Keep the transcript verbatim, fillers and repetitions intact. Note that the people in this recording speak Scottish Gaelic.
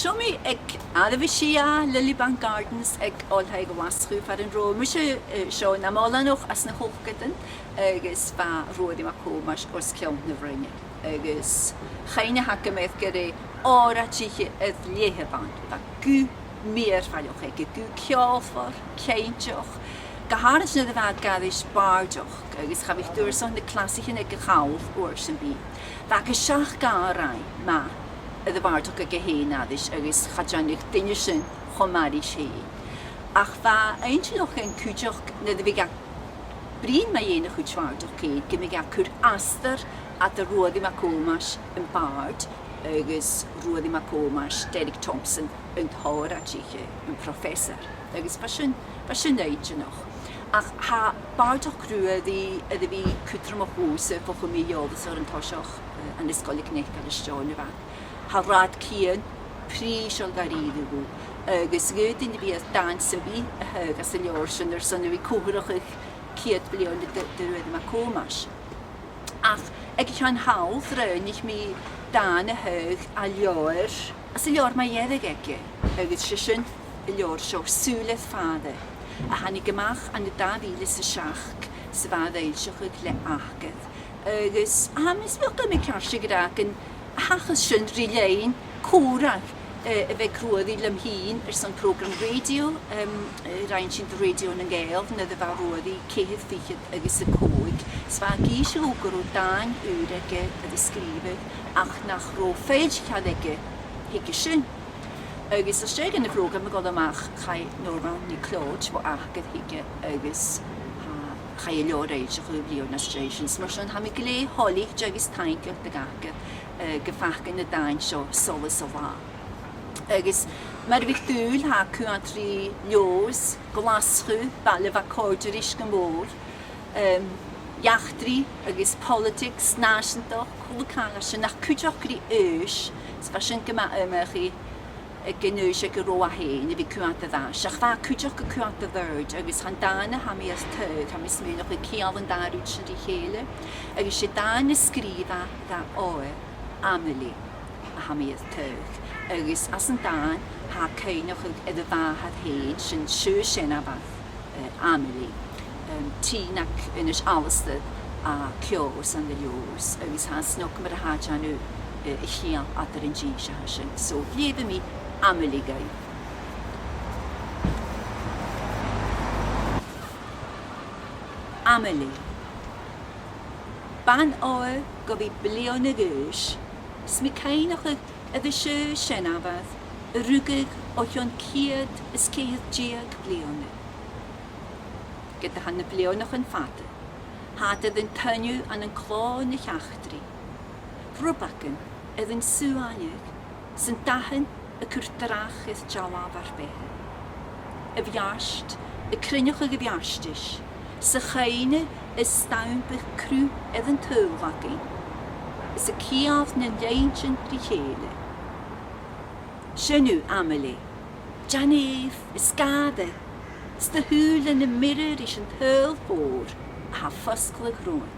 Bha mi aig àireamh a sia Lilybank Gardens aig Oilthigh Ghlaschu far an robh mise, eh, seo nam oileanach anns na h-ochdadan, agus bha Ruairidh MacThòmais os cionn na bhroinne. Agus chuimhne agam air gur e òraidiche air leth a bh' ann. Bha guth mìorbhaileach aige, guth ceòlmhor, cinnteach, gu h-àraid nuair a bha e ag aithris bàrdachd, agus cha bhiodh tu airson na clasaichean aige a chall uair sam bith. Bha e gu seachd àraidh math air a' bhàrdachd aige fhèin aithris, agus cha dèanadh duine sin cho math ris fhèin. Ach bha e inntinneach cuideachd nuair a bhiodh e a' bruidhinn mu dheidhinn a' chuid bhàrdachd fhèin, gum biodh e a' cur astar eadar Ruairidh MacThòmais am bàrd agus Ruairidh MacThòmais Derek Thompson an t-òraidiche, am professor. Agus bha sin, bha sin inntinneach. Ach tha bàrdachd Ruairidh air a bhith cudromach dhòmhsa bho chum mi eòlas air an toiseach, eh, ann an Sgoil MhicNeacail a Steòrnabhagh. Tha rathad cian prìseil dha-rìribh dhomh, agus dh'fhaodainn a bhith air dàn sam bith a thaghadh às an leabhar sin airson a bhith a' comharrachadh ceud bliadhna de, de Ruairidh MacThòmais. Ach aig a' cheann thall, roghnaich mi dàn a thaghadh à leabhar, às an leabhar mu dheireadh aige, agus 's e sin an leabhar seo, Sùil air Fàire, a thàinig a-mach ann an dà mhìle 's a seachd, 's a bha air fhoillseachadh le Acair. Agus tha mi a' smaoineachadh gum bi ceart gu leòr gun a thachras sin ri linn còmhradh, eh, a bh' aig Ruairidh leam fhìn airson prògram rèidio, em, eh, rinn sinn do Rèidio nan Gàidheal nuair a bha Ruairidh ceithir fichead agus a còig. 'S bha e ag innse dhomh gun robh dàin ùr aige air a sgrìobhadh, ach nach robh foillsichear aige thuige sin. Agus às dèidh dhan a' phrògram a dhol a-mach, chaidh Norma NicLeòid bho Acair thuige agus, ah, chaidh an leabhar fhoillseachadh bliadhna às dèidh sin. 'S mar sin, tha mi glè thoilichte agus taingeil do dh'Acair, eh, gum faca na dàin seo solas an latha. Agus mar a bhiodh dùil, tha e a' coimhead ri Leòdhas, Glaschu, baile a bha a' còrdadh ris gu mòr, em, eachdraidh agus politics nàiseantach, a h-uile càil a tha sin, ach cuideachd ri aois, 's bha sin gu math iomchaidh aig an aois aig an robh e fhèin, a bhith a' coimhead air ais. Ach bha e cuideachd a' coimhead air adhart, agus tha an dàn a tha mi air taghadh, tha mi a' smaoineachadh, a' ceangal an dà rud sin ri chèile, agus 's e dàn a sgrìobh e dha ogha, Amelie, a tha mi air taghadh. Agus anns an dàn, tha e a' cuimhneachadh air a mhàthair fhèin, sin, sin seanmhair, eh, Amelie, em, Tìneag Aonghais Alasdair à Ceò 's ann an Leòdhas, agus tha e snog mar a tha e a' dèanamh, eh, a' cheangal eadar an dithis a tha sin. So, leughaidh mi Amelie dhuibh. Amelie. Ban ogha gu bhith bliadhna a dh'aois, 's mi a' cuimhneachadh air an t-seann seanmhair a rugadh o chionn ceud is ceithir deug bliadhna. Ged a tha na bliadhnaichean fada, tha iad air an toinneamh ann an clò na h-eachdraidh. Riobagan air an suainneadh, 's an dathan a' cur dreach air dealbh ar beatha. A' bheairt, a' cruinneachadh a' bheartais, 's a' chuimhne a' stampaigeadh cruth air an t-saoghal againn, is a' ceangal nan linntean ri chèile. Sin thu, Amelie, deannaibh is gàire, 's do shùilean a' mirror ris an t-saoghal mhòr a tha a' fosgladh romhainn.